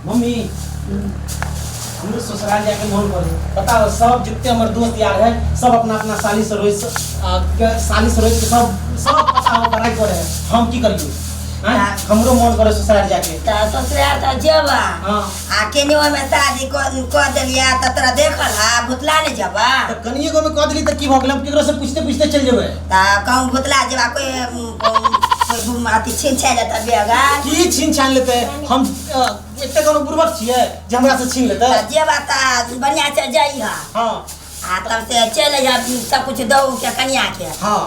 Mummy, हमरो ससुराल जाके मन करे। बताओ, सब जितने हमर दोस्त यार है, सब अपना अपना साली सरोज के, साली सरोज के सब सब पता हो पढ़ाई करे है। हम की करियो? आँय? हाँ। हमरो मन करे ससुराल जाके। तऽ ससुराल तऽ जेबा। हाँ। आ केने ओहिमे शादी कऽ कऽ देलियै तऽ तोरा देखल हा भुतला नहि जेबा? तऽ कनिए गो में कऽ देली तऽ की भऽ गेल? हम केकरो से पूछते पूछते चलि जेबै। तऽ कहूँ भुतला जेबा, कोइ कोइ अथी छीन छानि लेतऽ बेगा। की छीन छानि लेतै? हम एते कोनो बुड़बक छियै जे हमरा से छीन लेतै? तऽ जेबा तऽ बढ़िआँ से जइह। हाँ। आ तब से चलि अइह, सब कुछ दौ के कनिया के। हाँ।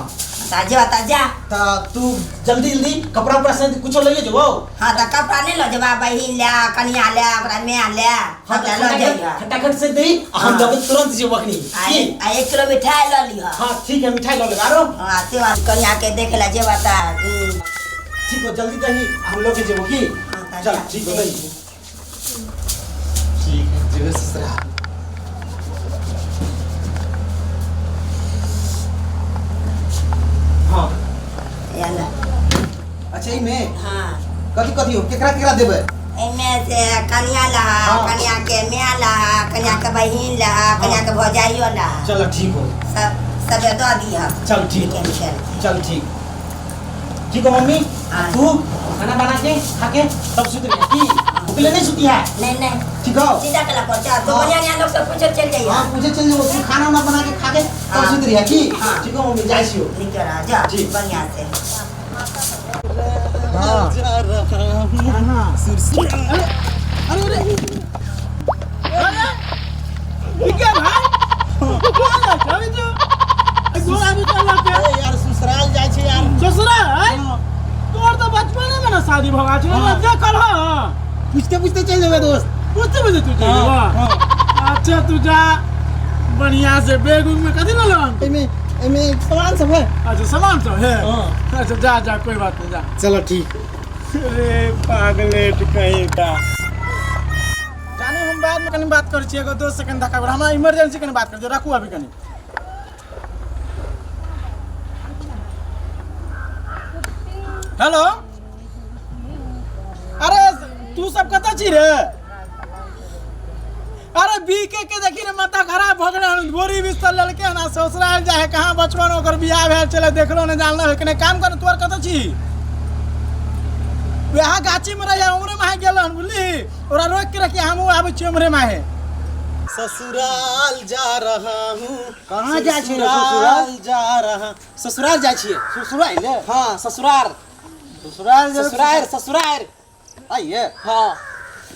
तऽ जेबा तऽ जा। तऽ तू जल्दी जल्दी कपड़ा उपड़ा से कुछो लइए जेबो। हाँ, तऽ कपड़ा नहि लऽ जेबा? बहिन लए, कनिया लए, ओकरा माय लए। हाँ। सबटा लऽ जइह। खटाखट से दही आ हम हाँ। लगे तुरंत जेबो अखनी। आ की 1 किलो मिठाई लऽ लिह। हाँ, ठीक है, मिठाई लऽ लेब आरो। हाँ, से बात, कनिया के देखे लए जेबा तऽ ठीक हो, जल्दी दही आ हम लगे जेबो की। हाँ, तऽ चल। जा। ठीक हो, दही। ठीक है, जेबे ससुराल। हाँ। या ने। अच्छा, एहिमे? हाँ। कथी कथी हो, केकरा केकरा देबै? एहिमे से कनिया लहा। हाँ। कनिया के माय लहा, कनिया के बहिन लहा, कनिया के भौजाइयो लहा। चल, ठीक हो। सब सब दऽ दिह। चल, ठीक हो। चल। चल, ठीक ठीक हो मम्मी। हाँ। तू खाना बना के खा के तब सुत रही की भूखले नहीं सुती है? नहीं नहीं। ठीक हो। चिंता कला कर जा तो। हाँ। बढ़िया बढ़िया लोग सब पूछे चल जाइए। हाँ, पूछे चल जाओ। तू खाना उना बना के खा के तब हाँ। सुत रही है की? हाँ। ठीक हो मम्मी, जाय छियो। निक रह जा। जी। बढ़िया से। हाँ। जा रहा हूँ सुरसुर। अरे अरे अरे, ई क्या भाई, कौन है अभी तू गोरा भी चल के? ए यार, ससुराल जाय छी यार। ससुराल है? हाँ। तोर तो बचपने में ना शादी भगा छै। हाँ। देखल हाँ? पूछते पूछते चल जेबै दोस्त। पूछते पूछते तू चल हाँ, जेबा? हाँ। अच्छा, तू जा बढ़िया से। बैग उग में कथी लेलन? एमे एमे सामान सब है। अच्छा, सामान सब है। हाँ। अच्छा, जा जा, कोई बात नहीं, जा। चलो, ठीक। रे पागलेट कहीं का। जानू, हम बाद में कनी बात करै छी। एगो दोस्त से कनी धक्का कर, हमरा इमरजेंसी कनी बात कर। रखू अभी कनी। हेलो, अरे तू सब कतऽ छी रे? अरे बीके के देखी रे, माथा खराब भऽ गेलै हन। बोरी बिस्तर लेलकै हन आ ससुराल जाइ है। कहाँ बचपन ओकर बियाह भेल छलै, देखलो नहि जानलो है। कने काम कर। तू आर कतऽ छी? वएह गाछी में रहिया, उमरे माहे गेल हन, बुझली? ओकरा रोक के रखिए, हमहूँ आबै छी उमरे माहे। ससुराल जा रहा हूँ। कहाँ जाइ छी रे? ससुराल जा रहा, ससुराल जाइ छियै। ससुराल? हाँ, ससुराल। ससुराल जेबै? ससुराल, ससुराल। आइए। हाँ।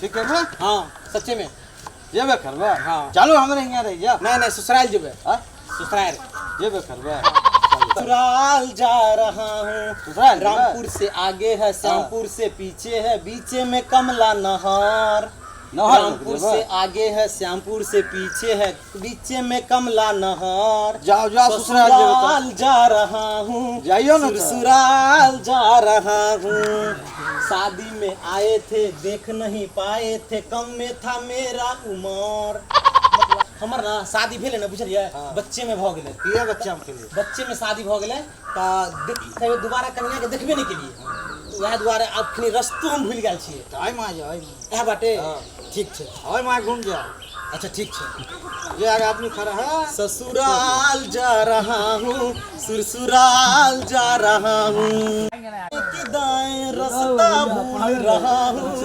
ठीक है ना? हाँ, सच्चे में। जेबे करबै? हाँ। चलू, हमरे हियाँ रहि जा। नहीं नहीं, ससुराल जेबै। हाँ? ससुराल। जेबे करबै? ससुराल जा रहा हूँ। ससुराल जेबै? रामपुर से आगे है, श्यामपुर से पीछे है, बीचे में कमला नहर। नहर रामपुर जेबै? से आगे है, श्यामपुर से पीछे है, बीचे में कमला नहर। जाओ जाओ, ससुराल जेबै तऽ। ससुराल जा रहा हूँ। जाइयो ना तऽ। ससुराल जा रहा हूँ। शादी में आए थे, देख नहीं पाए थे, कम में था मेरा उमर। मतलब हमर ना शादी भेलै ने, बुझलियै, बच्चे में भऽ गेलै। किया बच्चा में खेलियै? बच्चे में शादी भऽ गेलै तऽ देख कहियो दोबारा कनिया के देखबे नहि केलियै। वएह दुआरे आब खनी रस्तो हम भूलि गेल छियै। तऽ आइ माँ जाओ, आइ माँ। इएह बाटे? हाँ। ठीक छै। आइ माँ घूम जाओ। अच्छा, ठीक छै। जे आगे आदमी खड़ा है। ससुराल जा रहा हूँ, ससुराल जा रहा हूँ, कि दाएं रास्ता भूल रहा हूँ।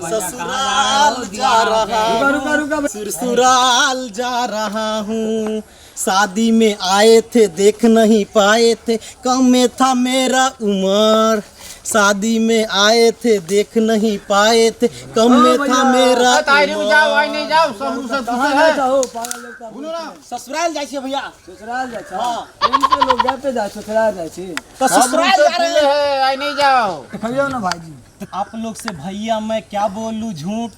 ससुराल जा रहा हूँ, ससुराल जा रहा हूँ। शादी में आए थे, देख नहीं पाए थे, कम में था मेरा उमर। शादी में आए थे, देख नहीं पाए थे, कम में था मेरा उमर। नहीं जाओ, सब ससुराल जाइ छियै भैया। ससुराल जाइ छौ? हाँ। एहन लोग गए पे जाइ, ससुराल जाइ छी। तो ससुराल जा रहे हैं। आई नहीं जाओ। देखियौ ना भाईजी। आप लोग से भैया मैं क्या बोलूं झूठ,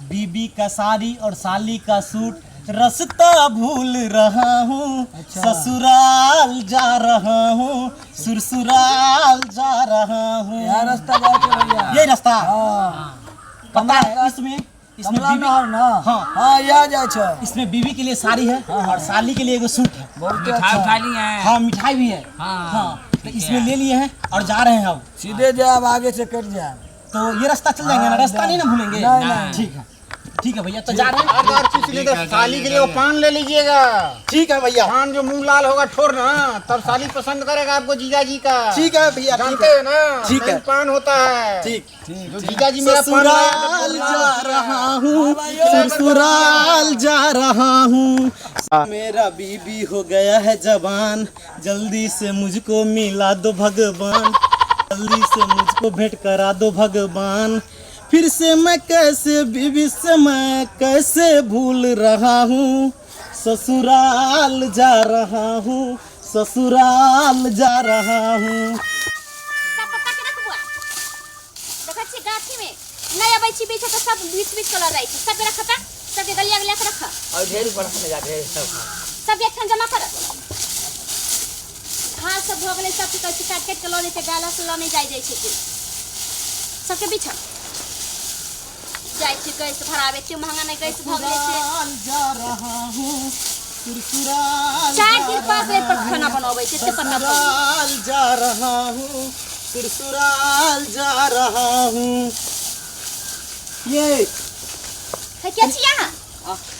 बीबी का साड़ी और साली का सूट, रास्ता भूल रहा हूँ। ससुराल जा रहा हूँ, ससुराल जा रहा हूँ। यहाँ रास्ता जाइ छै भैया। यही रास्ता? हाँ। पता है, इसमें इसमें कमला बीबी नहर ना। हाँ। हाँ, यहाँ जाइ छै। इसमें बीबी के लिए साड़ी है और साली के लिए एगो सूट है। बहुत अच्छा। हाँ, मिठाई भी है। हाँ। हाँ, तो इसमें ले लिए हैं और जा रहे हैं अब। सीधे जायब, आगे से कटि जायब। तो ये रास्ता चल जाएंगे ना, रास्ता नहीं ना भूलेंगे? नहीं। ठीक है, ठीक है भैया, तो जा रहे हैं। और और चीज लेकर साली के लिए वो पान ले लीजिएगा। ठीक है भैया। पान जो मुंह लाल होगा ठोर ना, तब साली पसंद करेगा आपको जीजा जी का। ठीक है भैया, ठीक जानते है। हैं ना, ठीक है। मेन पान होता है। ठीक। जो जीजा जी मेरा पान लाया तो ससुराल जा रहा हूँ, ससुराल जा रहा हूँ, मेरा बीबी हो गया है जवान, जल्दी से मुझको मिला दो भगवान, जल्दी से मुझको भेंट करा दो भगवान, फिर से मैं कैसे बीबी से मैं कैसे भूल रहा हूँ, ससुराल जा रहा हूँ, ससुराल जा रहा हूँ। सब पत्ता के रखबुआ। देखै छियै गाछीमे नहि अबै छी बीछ तऽ सब बीछ बीछ के लऽ जाइ छै। सबके रखता, सबके गलिया गलिया के रख। और ढेर बड़ा ले जा ढेर सब। सबके एकठाम जमा कर। घास सब भऽ गेलै, सबके कहै छै काटि काटि के लऽ जेतै, गाय लऽ लऽ नहि जाइ जाइ छै केओ। सबके बीछ जाइ छी गैस भराबै, एते महंगा नहि गैस भऽ गेलै से। ससुराल जा रहा हूँ, ससुराल 4 दिन 5 दिन पर खाना बनबै छै, एते पत्ता भऽ गेलै। ससुराल जा रहा हूँ, ससुराल जा रहा हूँ। ये है के छी अहाँ?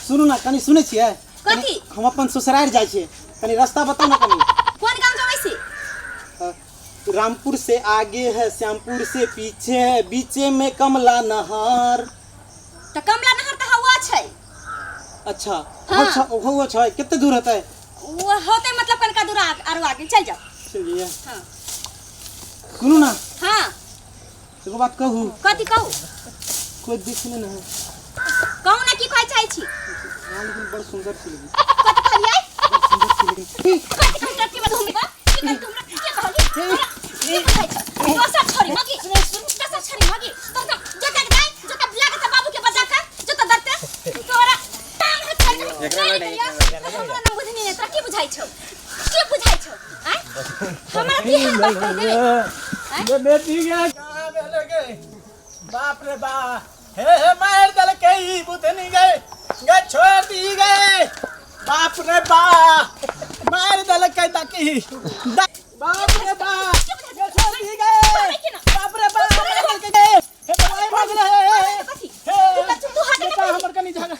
सुनू ना, कनी सुनै छियै? कथी? हम अपन ससुराल जाइ छियै, कनी रास्ता बताउ ना कनी। कोन गाँव जबै छी? रामपुर से आगे है, श्यामपुर से पीछे है, बीचे में कमला नहर। तऽ कमला नहर तऽ हवा छै। अच्छा। हाँ। अच्छा, हवा छै। कते दूर होतै? ओ होतै मतलब कनिका दूर आरो आगे चलि जाउ। चलिए। हाँ। सुनू ना। हाँ। एगो बात कहू? कथी कहू? कोई देख ले ना। कहू ना, की कहै चाहै छी? हाँ, लेकिन बड़ सुंदर छी लेकिन। कथी कहलियै? बड़ सुंदर छी लेकिन। कथी कहै छी? की कहली हमरा? की कहली? की कहै छ? दोसर छोरी मगी, दोसर छोरी मगी। तोरा जोता के दाई, जोता लागत बाबू के बजा के, जोता दते। तोरा टांग हाथ छोड़ के हमरा ना बुझनी नै, तोरा की बुझाइ छौ? की बुझाइ छौ? आँय? हमरा की है बात कहि देबे? आँय? ये बेटी के कहाँ भेले गे? बाप रे बा, हे हे मार दल के ई बुधनी गए गे, छोड़ दी गए। बाप रे बा, मार दल के ताकि बाप रे बा, गे छोड़ दी गए। बाप रे बा, मार दल के गए। हे भाई भाग रहे। कथी? हे तू कथी? तू हाथ बेटा हमर कनी झगड़ा,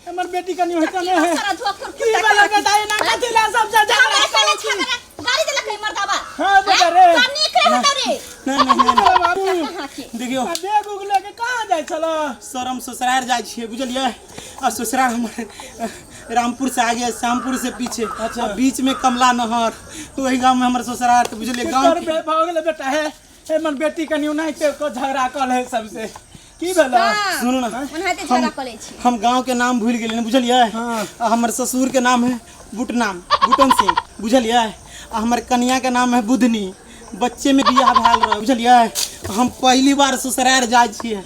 हमर बेटी कनी होता ने है। सारा धोखर की बोला के दाई ना कथी ला सब से झगड़ा हमरा करै कहले छी। झगड़ा गाली देलक है मर्दाबा। हाँ बेटा रे। तोरा नीक रहे होतौ रे। नहीं नहीं नहीं नहीं। बाबू कहाँ के? देखियौ आ बैग उग लऽ के कहाँ जाइ छलऽ? सर, हम ससुराल जाइ छियै, बुझलियै? आ ससुराल हमर रामपुर से आगे, श्यामपुर से पीछे। अच्छा। आ बीच में कमला नहर, वही गांव में हमर ससुराल के, बुझलियै? गांव कर बे भऽ गेलै बेटा। हे हे मन बेटी कनी ओनाहिते को झगड़ा कऽ ले सबसे, की भेलै? हाँ। सुनू ना। ओनाहिते झगड़ा कऽ लै छी। हम गांव के नाम भूल गेलियै, बुझलियै? हाँ। आ हमर ससुर के नाम है बुटना, बुटन सिंह, बुझलियै? आ हमर कनिया के नाम है बुधनी। बच्चे में बियाह भेल रहे, बुझलियै? हम पहली बार ससुराल जाइ छियै,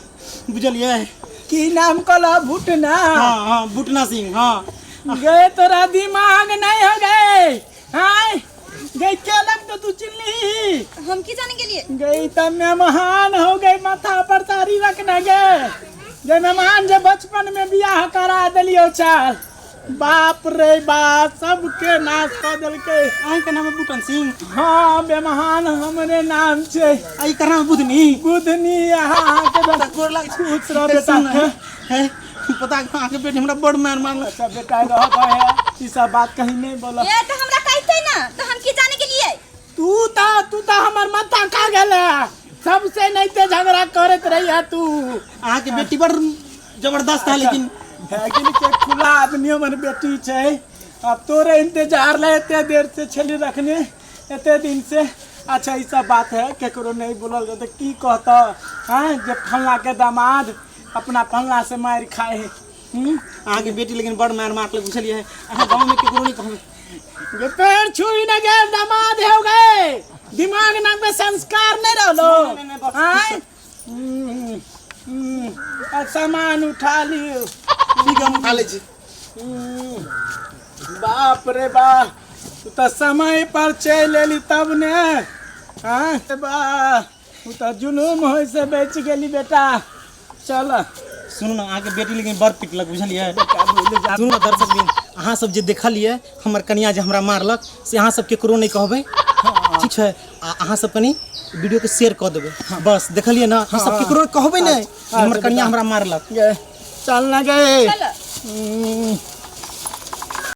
बुझलियै? की नाम कहला, भुटना? हाँ हाँ, बुटना सिंह, हाँ। गए तोरा दिमाग नहीं हो गए? हाँ गई, केलक तो तू चिल्ली। हम की जाने गेलियै? गई तब मेहमान हो गई, माथा पर साड़ी रखने गए जे मेहमान, जे बचपन में बियाह करा देलियो चाल। बाप रे बाप, सबके नाश कऽ देलकै। अहाँके नाम है बुटन सिंह? हाँ बेमहान, हमरे नाम छै। आ एकर नाम है बुधनी। बुधनी। अहाँ के बस गोर लागै छी। खुश रह बेटा। सुन ना, हे पता है, अहाँके बेटी हमरा बड़ मार मारलक। अच्छा बेटा, रह है, ई सब बात कहीं नहीं बोला। ए तऽ हमरा कहितै ना तऽ हम की जाने गेलियै? तू ता हमर माथा खा गेला, सबसे नहीं ते झगड़ा करत रही तू। अहाँके बेटी बड़ जबरदस्त है लेकिन। है कि नहीं के खुला आदमी हमर बेटी छै। अब तोरे इंतजार ले एते देर से छली रखने, एते दिन से। अच्छा, ई सब बात है, केकरो नहीं बोलल तो की कहता? हाँ, जे फल्ला के दामाद अपना फल्ला से मार खाए है। अहाँके बेटी लेकिन बड़ मार मारलक, बुझलियै? अहाँ गाँवमे केकरो नहि कहबै। गे पैर छुई न गए, दामाद हो गए, दिमाग ना में संस्कार नहीं रहलो। नहीं, नहीं, बस। आय आ सामान उठा लियो। ठीक है, हम उठा लै छी। बाप रे बाप, तू तऽ समय पर चलि एली तब ने। हाँ बा, तू तऽ जुलूम होइ से बचि गेली बेटा। चल। सुनू ने, अहाँके बेटी लेकिन बड़ पिटलक, बुझलियै? बेटा, भूल जा। सुनू ने दर्शक बिन, अहाँ सब जे देखलियै हमर कनिया जे हमरा मारलक, से अहाँ सब केकरो नहि कहबै। ठीक छै। आ अहाँ सब कनि वीडियो के शेयर कऽ देबै। बस देखलियै ना, ई सब केकरो कहबै नहि कि हमर कनिया हमरा मारलक। गे चल ना गे। चल। हम्म।